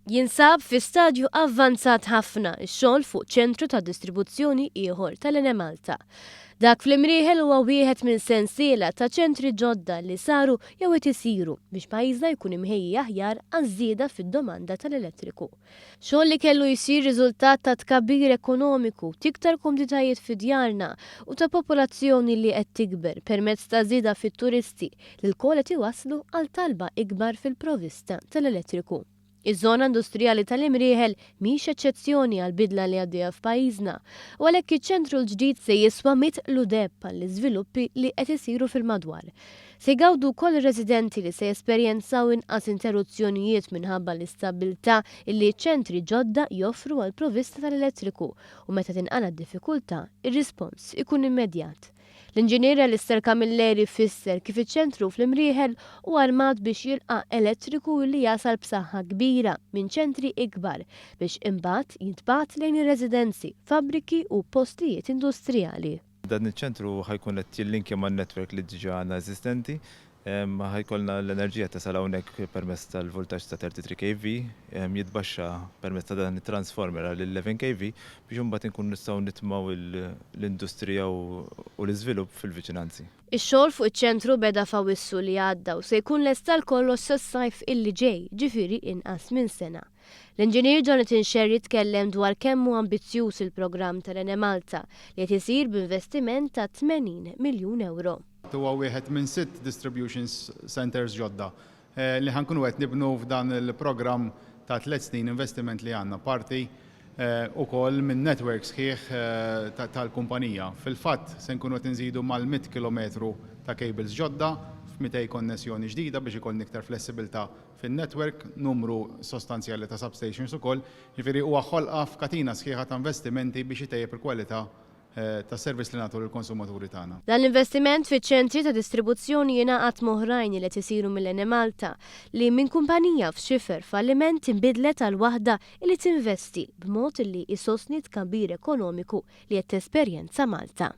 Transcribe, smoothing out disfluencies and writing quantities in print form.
Jinsab fi stadju avvanzat ħafna x-xogħol fuq ċentru ta' distribuzzjoni ieħor tal-Enemalta. Dak fl-Imrieħel huwa wieħed minn sensiela ta' ċentri ġodda li saru jew qed isiru biex pajjiżna jkun imħejji aħjar għaż-żieda fid-domanda tal-elettriku. Xogħol li kellu jsir riżultat ta' tkabbir ekonomiku, t'iktar kumditajiet fi djarna u ta' popolazzjoni li qed tikber permezz ta' żieda fit-turisti li lkoll qed iwasslu għal talba ikbar fil-provista tal-elettriku. Iż-żona industrijali tal-Imrieħel mhix eċċezzjoni għall-bidla li għaddejja f'pajjiżna u għalhekk iċ-ċentru l-ġdid se jiswa mitqlu deheb għall-iżviluppi li qed isiru fil-madwar. Se jgawdu wkoll ir-residenti li se jesperjenzaw inqas interruzzjonijiet minħabba l-istabbiltà illi ċ-ċentri ġodda joffru għall-provista tal-elettriku u meta tinqala' diffikultà, ir-rispons ikun immedjat. L-Inġinier Alistair Camilleri fisser kif iċ-ċentru fl-Imrieħel hu armat biex jilqa' elettriku li jasal b'saħħa kbira minn ċentri ikbar biex imbagħad jintbagħat lejn ir-residenzi, fabbriki u postijiet industrijali. Dan iċ-ċentru ħa jkun qed jillinkja man-network li diġà għandna eżistenti. Ħa jkollna l-enerġija tasal hawnhekk permezz tal-vultaġġ ta' 33 kV, jitbaxxa permezz ta' dan it-transformer għal 11 kV biex imbagħad inkunu nistgħu nitmgħu l-industrija u l-iżvilupp fil-viċinanzi. Ix-xogħol fuq iċ-ċentru beda f'Awwissu li għadda u se jkun lest għal kollox sas-sajf illi ġej, ġifieri inqas minn sena. L-Inġinier Jonathan Scerri tkellem dwar kemm hu ambizzjuż il-programm tal-Enemalta li qed isir b'investiment ta' 80 miljun ewro. Huwa wieħed minn sitt distributions centres ġodda li ħa nkunu qed nibnu f'dan il-programm ta' tlett snin investiment li għandna, parti ukoll minn network sħiħ tal-kumpanija. Fil-fatt se nkunu qed inżidu mal-100 kilometru ta' cables ġodda f'200 konnessjoni ġdida biex ikollna iktar flessibilità fin-network, numru sostanzjali ta' substations ukoll, jiġifieri huwa ħolqa f'katina sħiħa ta' investimenti biex itejjeb il-kwalità tas-servizz li nagħtu lill-konsumaturi tagħna. Dan l-investiment fiċ-ċentri ta' distribuzzjoni jingħaqad m'oħrajn li qed isiru mill-Enemalta, li minn kumpanija f'xifer falliment inbidlet għal waħda li tinvesti b'mod li jsostni t-tkabbir ekonomiku li qed tesperjenza Malta.